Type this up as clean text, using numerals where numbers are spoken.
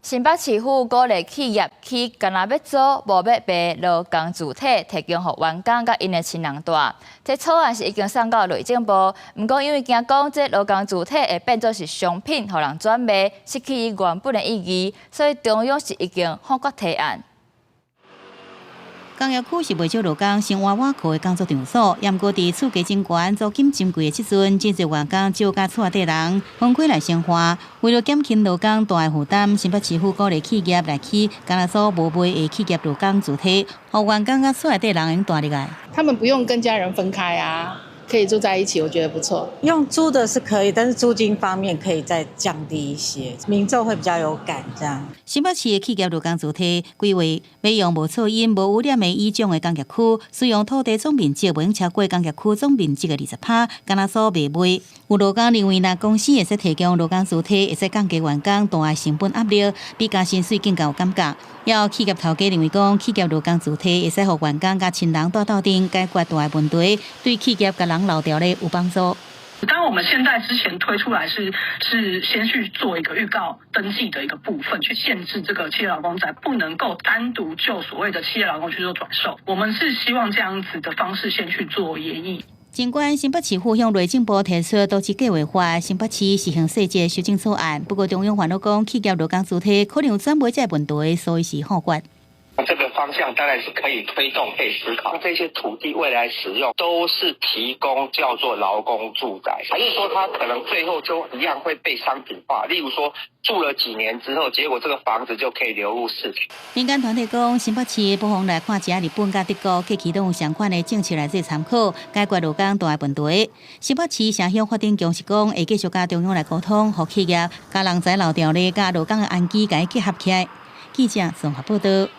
新北市府鼓勵企業起干焦欲租無欲賣勞工住體，提供予員工佮𪜶的親人蹛。這草案是已經送到內政部，毋過因為驚講這勞工住體會變做是商品，予人轉賣，失去伊原本的意義，所以中央是已經否決提案。工業區是袂少勞工生活倚靠的工作場所，毋過佇厝價真懸、租金真貴的這陣，真濟員工少佮厝內底人分開來生活。為了減輕勞工蹛的負擔，新北市府鼓勵企業來起干焦租無賣的企業勞工住體，予員工佮厝內底人會用蹛入來。他們不用跟家人分開啊，可以住在一起，我覺得不錯。用租的是可以，但是租金方面可以再降低一些，民眾會比較有感。這樣。新北市的企業勞工住體規劃，欲用無噪音、無污染的椅種的工業區，使用土地總面積袂用超過工業區總面積的20%，干焦租袂賣。有勞工認為，若公司會使提供勞工住體，會使降低員工蹛的成本壓力，比加薪水更加有感覺。也有企業頭家認為講，企業勞工住體會使予員工佮親人蹛鬥陣，解決蹛的問題，對企業共人留牢咧有幫助。當我們現在之前推出來是先去做一個預告登記的一個部分，去限制這個企業勞工宅不能夠單獨就所謂的企業勞工去做轉售。我們是希望這樣子的方式先去做研議。儘管新北市府向內政部提出都市計劃法新北市施行細則修正草案，不過中央煩惱講企業勞工住體可能有轉賣這個問題，所以是否決。這個方向當然是可以推動、可以思考。這些土地未來使用都是提供叫做勞工住宅，還是說它可能最後就一樣會被商品化？例如說住了幾年之後，結果這個房子就可以流入市場。民間團體講，新北市不妨來看一下日本佮德國過去攏有相款的政策來做參考，解決勞工蹛的問題。新北市城鄉發展局是講，會繼續佮中央來溝通，予企業佮人才流調咧，佮勞工的安居共伊結合起來。記者綜合報道。